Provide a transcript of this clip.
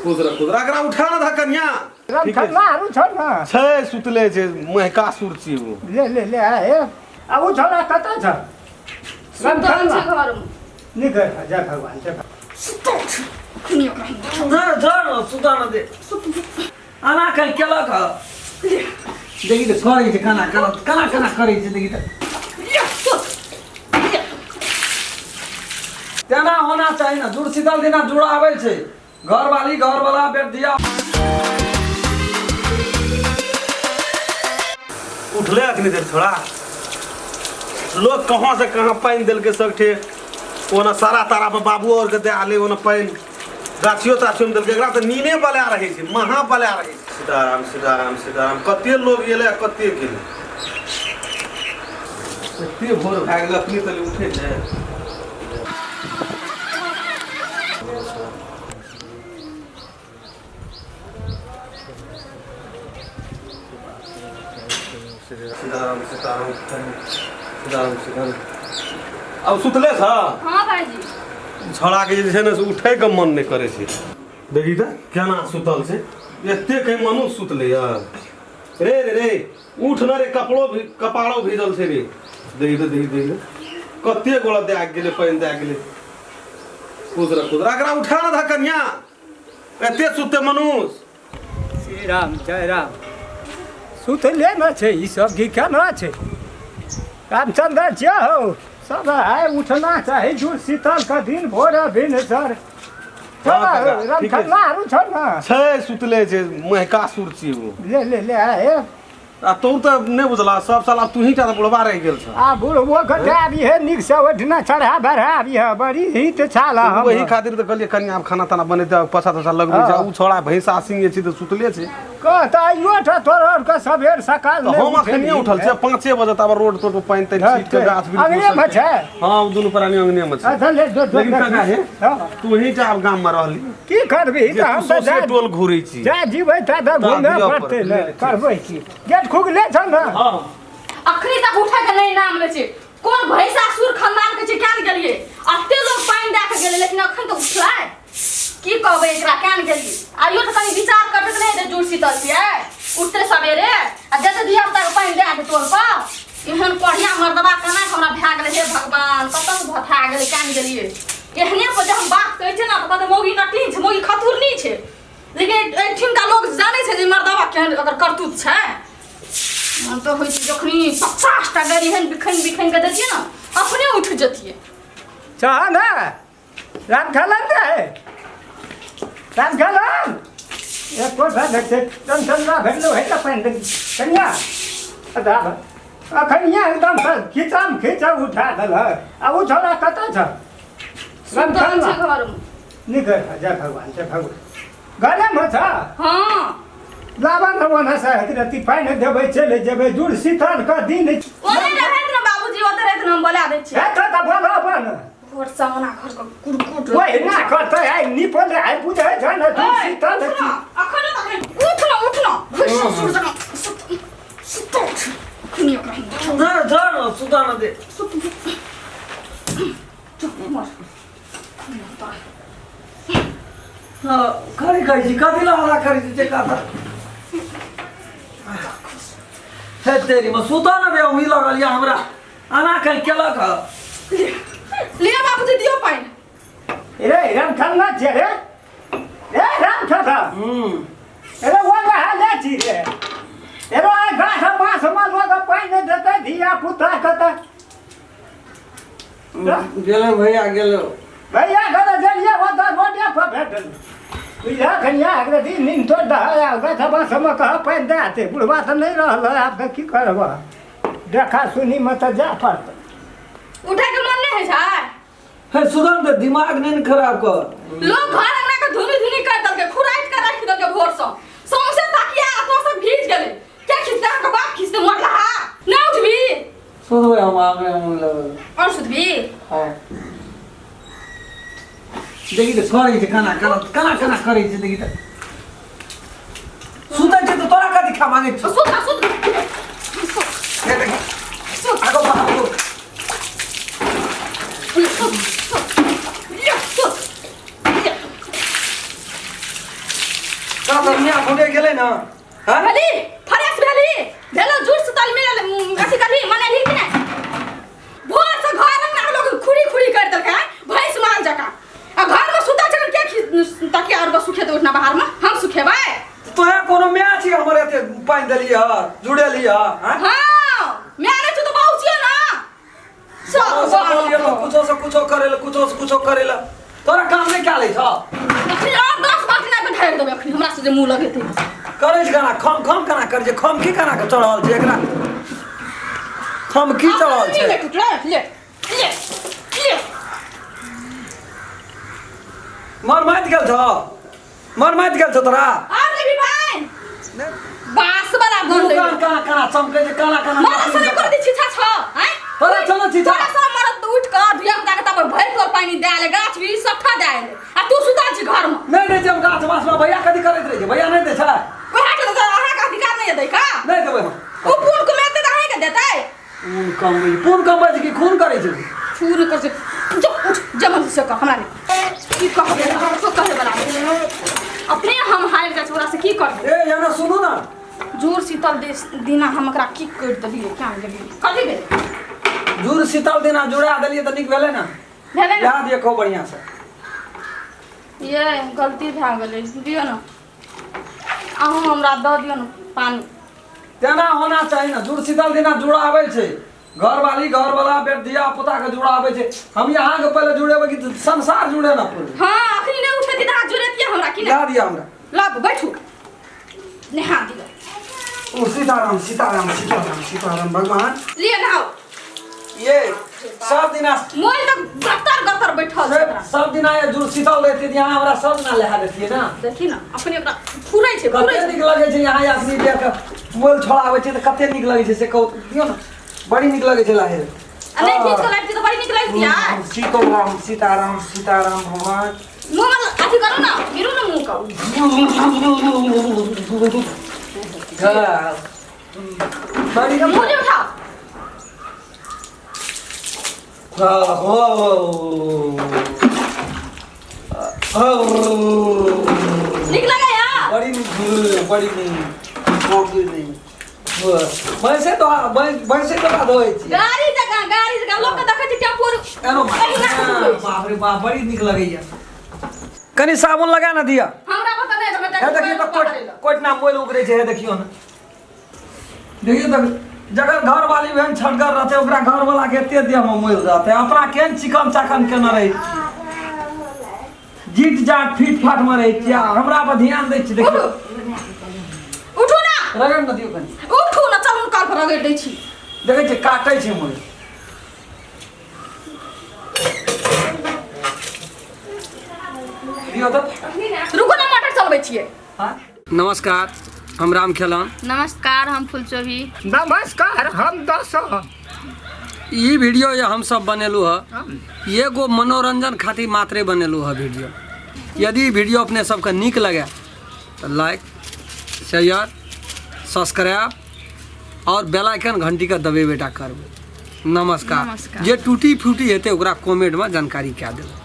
खुश रह, खुश रह। एकरा उठा ना था कन्या। ठीक है। आरू छोड़ ना। छै सुतले छै महिकासुर छी ओ। ले ले ले आ आ ओ छोड़ा कतऽ छ? सुतल छै घरमे। नीक है, जय भगवान जय भगवान। सुतल छै अखनी ओकरा हम धर धर न सुता न दे आना कहीं केलक ह देखी तऽ करै छै केना केना केना केना करै छै देखी तऽ लिअ, सुत। लिअ। तेना होना चाही ने जुड़ शीतल दिना जुड़ा आबै छै घरवाली घरवाला बेट धिया उठले अखनी देर छोड़ा लोग कहाँ से कहाँ पानि देलकै सगठे ओना सारा तारा पर बाबू और के दे आले ओना पानि गाछियो ताछियो में देलकै। एकरा तऽ नीने बला रहै छै, महा बला रहै छै। सीताराम सीताराम सीताराम। कते लोग एलै आ कते गेलै। एते भोर भए गेल अखनी तक उठै छै। सीताराम सीताराम सीताराम सीताराम। अब सुतले छ? हाँ भाईजी। छौड़ा के जे छै ने से उठै के मन नहि करै छै। देखी तऽ केना सुतल छै, एते कहीं मनुष्य सुतले या रे रे रे उठ न रे, कपड़ो भी कपाड़ो भीजल छै रे। देखी तऽ देखी देखी कते गोला दए गेलै पानि दए गेलै। खुश रह खुश रह। एकरा उठा ना था कन्या, एते सुतते मनुष्य। श्री राम जय राम। सुतले न छै ई सब की केना छै? रामचंद्र जय हो। सब आइ उठना चाही जुड़ शीतल के दिन भोर भिन सर। हाँ, काका, ठीक है। रामचंद्र आरू छोड़ ना। छै सुतले छै महिकासुर छी ओ। ले ले ले आ आ तू तऽ नहि बुझला सब साल आब तूही टा तऽ बुढ़बा रहि गेल छ। आ बुढ़बो के दए आबी हे नीक से ओहिठिना चढ़ा बढ़ा आबी हे बड़ी हित छाला हम। वही खातिर तऽ कहलियै कनि आब खाना ताना बनेतै पछा तछा लगबै छै। हाँ। ओ छोड़ा भैंसा सिंह जे छै तऽ सुतले छै। कह तऽ आइयो टा तोर और के सबेर सकाल तऽ नहि हम अखनिये उठेलही। उठल छियै 5 बजे तब रोड तोड पर पानि तानि छीट के गाछ वृक्ष अंगने मे छै। हाँ ओ दुनू प्राणी अंगने मे छै। अच्छा ले जो जो लेकिन काका हे हाँ। तू ही टा आब गाम मे रहली की करबही जे तऽ तू हम तऽ सौंसे जा टोल घुरै छी। जा जीबै ता तऽ ता घूमे दिअ पड़तै पड़तै, ने ठीक। करबै की गेट खुगले छ ने। हाँ अखनी तक उठे के नहीं नाम ले छै। कोन भैंसासुर खानदान के छै केन गेलिए? अते लोग पानि दए के गेलै लेकिन अखन तक उठलै। की कहबै एकरा केन गेलिए? आइयो तऽ कनि विचार करबै तऽ नहि हेतै जुड़ शीतल छियै उठते सवेरे आ जते धिया पुता के पानि दए के टोल पर। एहन कोढ़िया मर्दबा केना के हमरा भए गेलै हे भगवान, कतऽ से भथा गेलै केन गेलिए? एहने पर जे हम बात कहै छियै ने तऽ कहतै मौगी नटीन छै, मौगी खतुरनी छै। लेकिन एहिठिनका लोग जानै छै जे मर्दबा केहन ओकर करतूत छै। मन तऽ होइ छै जखनी 50 टा गाड़ी एहन बिखनि बिखनि के दैतियै ने अपने उठि जतियै। चह ने राम खेलन दे राम खेलन एक कोठा भेटतै चंचलना भेटलो है तऽ पानि दे कनिया अच्छा अखन यहाँ एकदम से खींचम खींच उठा देलक आ ओ छोड़ा कतऽ छ? राम सुतल छै खेलन घरमे। नीक है, जय भगवान जय भगवान। घरेमे छ? हाँ। लाबा न ओना से रति पानि देबै चलि जेबै जुड़ शीतल के दिन। ओने रहैत ने बाबूजी ओते रहैत ने हम बोला दै छियै। हे तऽ बोलो अपन। भोर से ओना घर के कुरकुट ओहि ना करतै आइ निपल आइ बुझै छ ने जुड़ शीतल उठ न, अखन तक उठ न उठ न भैंसासुर जकाँ सुत सुत उठ अखनी ओकरा हम धर धर न सुता न दे सुत चुप मर। हाँ, करी कहै छी कथी लए हल्ला करै छी से कथा हे तेरी में सुता न दे उही लगल या हमरा आना कहीं केलक ह। लिअ बाबूजी दियौ पानि। रे राम खेलना छियै रे रे राम खेला हम्म रे ओ लहा ले छी रे रे आइ गाछ मास मे लोग पानि देतै धिया पुता के तऽ गेलो भैया गेलो भैया घर गेलियै ओतऽ रोडे पर भेटल बुझलियै कनिया एकरा दिन नींद तोड़ दह आ गाछ मास मे कह पानि दए देतै बुढ़बा तऽ नहि रहल आब तऽ की करबह देखा सुनीमे तऽ जाय पड़तै। उठे के मन नहि होइ छै? हे सुगंध दिमाग नहि ने खराब कर। लोग घर अंगना के धुनी धुनी कर देलकै खुराइत के राखि देलकै भोर सँ सौंसे तकिया आ तो सब भीज गेलै। क्या खींचते अहाँके बाप खींचते मरलहा नहि उठबी? सुतबै हम आबे हम लगल। और सुतबी? हाँ देखी तऽ करै छै केना केना केना केना करै छै देखी तऽ सुतै छै तऽ तोरा कथी खा मांगै छौ? सुत ना सुत हे देखी सुत आगो बाबू सुत सुत लिअ, सुत लिअ। का दुनिया घुरे गेलै ना हाँ? भेली फ्रेश भेली भेलो जुड़ सुतल मिलल अथी करली मनेली कि नहि भोर से घर अंगना लोग खुरी खुरी कर देलकै भैंस माल जकाँ आ घर में सुतल छलन के तकिया और सुखेते उठना बाहर में हम सुखेबै तोहे कोनो माय छी हमर एते पानि देलियै ह जुड़ेलियै ह हाँ? हाँ मैं नहीं तू तो बाबू छियै ना सब सब बोलिए तो कुछो से कुछो करे ला कुछो से कुछो करे ला तोरा काम नहीं क्या ले छ अखनी और 10 बात ना के ढेर देबै अखनी हमरा से जे मुंह लगेतै करे छै केना खम खम केना करे छै खम की केना के चढ़ल छै एकरा खम की चढ़ल छै ले टुटलै ले ले ले मर माति गेल छ मर माति गेल छ तोरा आर लेबी भाई बांस वाला गन ले कान काना काना चमकै छै काना काना मरद सने कर दी छिछा छ हैं तोरा चलो छिछा। तोरा सने मरद उठ के धिया पुता के तब भरि तोर पानी दए ले गाछ वृक्ष सबटा दए ले आ तू सुता छी घर में नहीं नहीं जब गाछ माछ में भैया कथी करैत रहै छै भैया नहीं दै छै ओहे के तऽ अहाँ के अधिकार नहीं दै का नहीं देबै हम ओ पुन कमेतै तऽ अहीं के देतै खून कमबै छै खून कमबै छै कि खून करै छै छूर कर छै जो उठ जमन से कह हमरा नहीं की कहबै तो कहे बला अपने हम हारि जाइ छी ओकरा से की करबै ए यहाँ सुनू ना जोर शीतल दिना हम एकरा की कर देलियै क्या गेलियै कथी भेलै जुड़ शीतल दिना जुड़ा देलियै तऽ नीक भेलै ने भेलै ने याद ये खूब बढ़िया से ये गलती भए गेलै दियौ ने अहूँ हमरा दऽ दियौ ने पानि तेना होना चाही ने जुड़ शीतल दिना जुड़ा आबै छै घरवाली घरवाला बेट धिया पुता के जुड़ा आबै छै हम यहाँ के पहले जुड़ेबै कि संसार जुड़े ना पूरे हाँ अखनी नहि उठेती तऽ अहाँ जुड़ेतियै हमरा कि नहि ला दिया हमरा लाबू बैठू नहा दियौ ओ सीताराम सीताराम सीताराम सीताराम भगवान लिअ नहाउ ये सब दिना मोल तऽ गत्तर गत्तर बैठल छै ओकरा। सब दिना ये जुड़ शीतल रहती यहाँ हमरा सब दिना लहा देतियै ना देखी ने अपने ओकरा फुरै छै फुरै कते छै नीक लगै छै यहाँ आदमी देख के मोल छोड़ाबै छै तऽ कते नीक लगै छै से कहू दियौ ने बड़ी नीक लगै छै लाहे आ नहि खींच कऽ लाबि तऽ बड़ी नीक लगतियै सीताराम सीताराम सीताराम भगवान मुँह में अथी करू ने गिरू ने मुँह के हाँ। बड़ी मुँह नहीं उठाओ नीक लगैया बड़ी नीक बड़ी नीक बड़ी नीक वैसे तो वैसे तो बात होइ छै गाड़ी जकाँ गाड़ी जकाँ लोक के देखै छै टेम्पू एनो एहिना खुश होइ छै। बाप रे बाप बड़ी नीक लगैया कनी साबुन लगा ना दिया हमरा पता नहि हमरा हे देखियौ तऽ कोट कोटना मोल उगरै छै हे देखियौ ने देखियौ तऽ जकर घरवाली बहन छटगर रहतै ओकरा घरवाला के एते देह में मोल रहतै अपना केहन चिकन चाकन केने रहै छियै जीट जाट फीट फाट में रहै छियै आ हमरा पर ध्यान दै छियै देखियौ उठू उठू ना रगड़ ने दियौ कनी उठू ना चलू कल पर रगड़ि दै छी देखै छियै काटै छै मोल दियौ तऽ रुकू ना मोटर चलबै छियै हाँ? नमस्कार हम राम खेलन नमस्कार हम फुलचोभी नमस्कार हम दस ई वीडियो ये हम सब बनेलू है एगो मनोरंजन खातिर मात्रे बनेलू है वीडियो यदि वीडियो अपने सबके नीक लगे तो लाइक शेयर सब्सक्राइब और बेल आइकन घंटी के दबेबे टा करबै नमस्कार नमस्कार। जे टूटी फूटी हेतै ओकरा कमेंटमे जानकारी कए देबै।